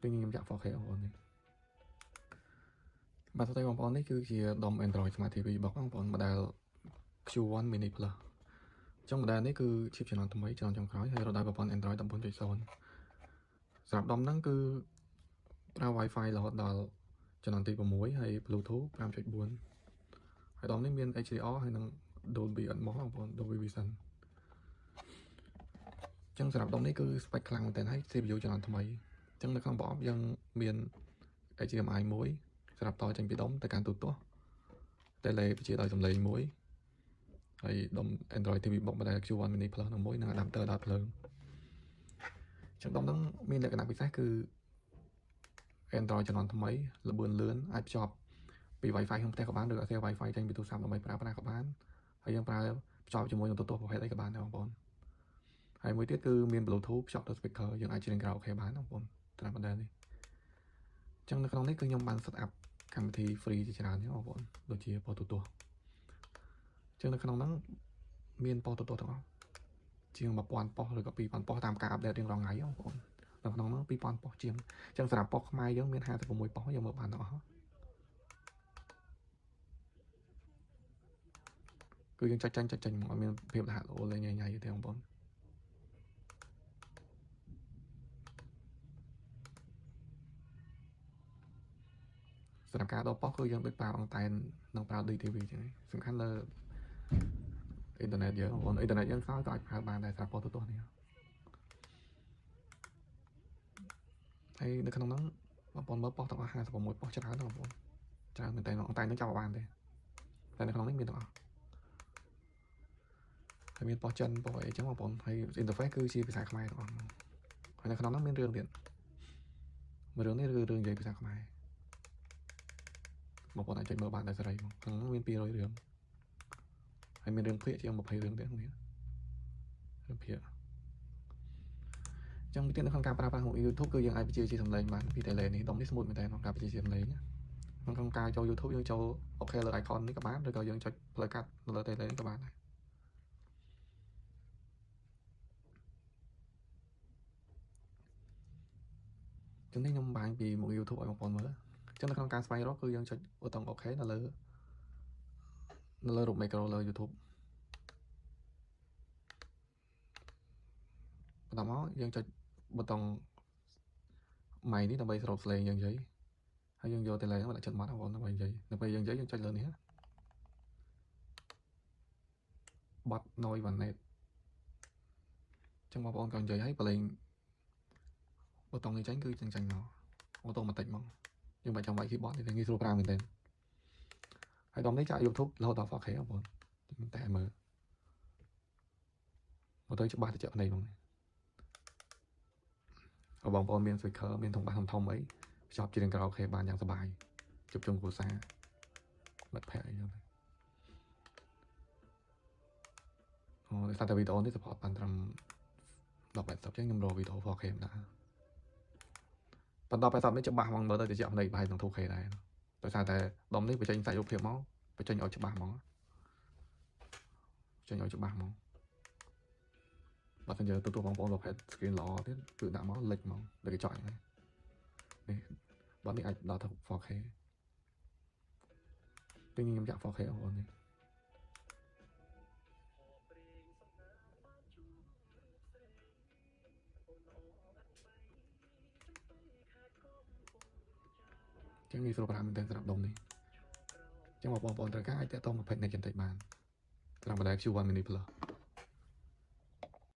ទីខ្ញុំចាក់ 4K បងប្អូននេះបាទសួស្តីបងប្អូននេះគឺជាដុំ Android Smart TV Box បងប្អូន model Q1 Mini Plus អញ្ចឹង model នេះគឺ chip ជំនាន់ថ្មីជំនាន់ចុងក្រោយហើយរត់ដោយប្រព័ន្ធ Android 14.0សម្រាប់ដុំហ្នឹងគឺប្រើ Wi-Fi រហូតដល់ជំនាន់ទី6ហើយ Bluetooth 5.4ហើយដុំនេះមាន HDR ហើយនិង Dolby Atmos បងប្អូន Dolby Vision អញ្ចឹងសម្រាប់ដុំនេះគឺ spec ខ្លាំងមែនទែនហើយ CPU ជំនាន់ថ្មីអញ្ចឹងនៅក្នុងប្រអប់យើងមាន HDMI មួយសម្រាប់តចេញពីដុំទៅកាន់ទូរទស្សន៍ Tele បញ្ជាដោយសំឡេងមួយហើយដុំ Android TV Box model Q1 Mini Plus នឹងមួយនិង adapter ដោតភ្លើងអញ្ចឹងដុំហ្នឹងមានលក្ខណៈពិសេសគឺ Android ជំនាន់ថ្មីល្បឿនលឿនអាចភ្ជាប់ពី Wi-Fi ក្នុងផ្ទះក៏បានឬអាច Wi-Fi ចេញពីទូរស័ព្ទដើម្បីប្រើប្រាស់ក៏បានហើយយើងប្រើភ្ជាប់ជាមួយនឹងទូរទស្សន៍ប្រភេទអីក៏បានដែរបងប្អូនហើយមួយទៀតគឺមាន Bluetooth ភ្ជាប់ទៅ speaker យើងអាចច្រៀង karaoke បានបងប្អូនតាម model នេះអញ្ចឹងនៅក្នុងនេះគឺខ្ញុំបាន set up កម្មវិធី free ជាច្រើនទេបងប្អូនដូចជាប៉ុស្តិ៍ទូរទស្សន៍អញ្ចឹងនៅក្នុងហ្នឹងមានប៉ុស្តិ៍ទូរទស្សន៍ទាំងអស់ជាង1000ប៉ុស្តិ៍ឬក៏2000ប៉ុស្តិ៍តាមការ update រៀងរាល់ថ្ងៃបងប្អូននៅក្នុងហ្នឹង2000ប៉ុស្តិ៍ជាងអញ្ចឹងសម្រាប់ប៉ុស្តិ៍ខ្មែរយើងមាន56ប៉ុស្តិ៍យើងមើលបានទាំងអស់គឺយើងចុចចាញ់ចុចចាញ់មកអត់មានភាពរហ័សរហួលញ៉ៃញ៉ៃទេបងប្អូនសម្រាប់ការដកប៉ុស្តិ៍គឺយើងដូចប្រើអង់តែននិងប្រើ DTV ចឹងសំខាន់លើអ៊ីនធឺណិតយើងបងប្អូនអ៊ីនធឺណិតយើងខ្សោយក៏អាចប្រើបានដែរសម្រាប់ប៉ុស្តិ៍ទូរទស្សន៍នេះហើយនៅក្នុងហ្នឹងបងប្អូនមើលប៉ុស្តិ៍ទាំងអស់56ប៉ុស្តិ៍ច្រើនណាស់បងប្អូនច្រើនមែនតើអង់តែននឹងចាប់បានទេតែនៅក្នុងនេះមានទាំងអស់ហើយមានប៉ុស្តិ៍ចិនប៉ុស្តិ៍អីចឹងបងប្អូនហើយ interface គឺជាភាសាខ្មែរទាំងអស់ហើយនៅក្នុងហ្នឹងមានរឿងទៀតមួយរឿងនេះគឺរឿងនិយាយភាសាខ្មែរបងប្អូនអាចចុចមើលបានតែសេរីមកក្នុងហ្នឹងមាន200រឿងហើយមានរឿងភាគជាង20រឿងទៀតនេះរឿងភាគចឹងទៀតនៅក្នុងការប្រើប្រាស់ YouTube គឺយើងអាចបញ្ជាជាសំឡេងបានពី tele នេះដុំនេះ smooth មែនតើក្នុងការបញ្ជាជាសំឡេងក្នុងការចូល YouTube យើងចូល OK លើ icon នេះក៏បានឬក៏យើងចុចផ្លូវកាត់នៅលើ tele នេះក៏បានដែរចឹងនេះខ្ញុំបង្ហាញពីមុខ YouTube ឲ្យបងប្អូនមើលចឹងនៅក្នុងការស្វែងរកគឺយើងចុចប៊ូតុង OK នៅលើរូប micro លើ YouTube បន្ទាប់មកយើងចុចប៊ូតុង mic នេះដើម្បីស្រូបសំឡេងយើងនិយាយហើយយើងយក tele ហ្នឹងមកដាក់ចិត្តមាត់បងប្អូនដើម្បីនិយាយដល់ពេលយើងនិយាយយើងចុចលើនេះបត់ noise 1net ចឹងបងប្អូនក៏និយាយហើយប្រឡែងប៊ូតុងនេះចេញគឺចាញ់មក automatic មកយើងមិនចាំវាយ keyboard ទេងាយស្រួលប្រើមែនទែនហើយដល់នេះចាក់ YouTube រហូតដល់ 4K បងប្អូនតែមើលមកទៅច្បាស់ទៅជាក់ភ្នែកហ្មងបងប្អូនមាន speaker មានធុងបាសធំៗអីភ្ជាប់ច្រៀង karaoke បានយ៉ាងសប្បាយជួបជុំគ្រួសារមិត្តភក្តិអីចឹងទៅអូដោយសារតែវីដេអូនេះ support បានត្រឹម1080ចឹងខ្ញុំរកវីដេអូ 4K មិនដែរប៉ុន្តែ1080នេះច្បាស់ហ្មងមើលទៅជាក់ភ្នែកប្រហែលនឹង 2K ដែរដោយសារតែដុំនេះបញ្ចេញសាច់រូបភាពមកបញ្ចេញឲ្យច្បាស់ហ្មងបញ្ចេញឲ្យច្បាស់ហ្មងបើសិនជាទទួលបងប្អូនប្រភេទ screen ល្អទៀតគឺដាក់មកលិចហ្មងដូចកញ្ចក់ហ្នឹងនេះបើនេះអាចដល់ទៅ 4K ទីខ្ញុំចាក់ 4K បងប្អូននេះចឹងងាយស្រួលប្រើមែនទែនសម្រាប់ដុំនេះចឹងបងប្អូនត្រូវការអាចតាក់ទងមក page នេះបន្តិចបានសម្រាប់ model Q1 Mini Plus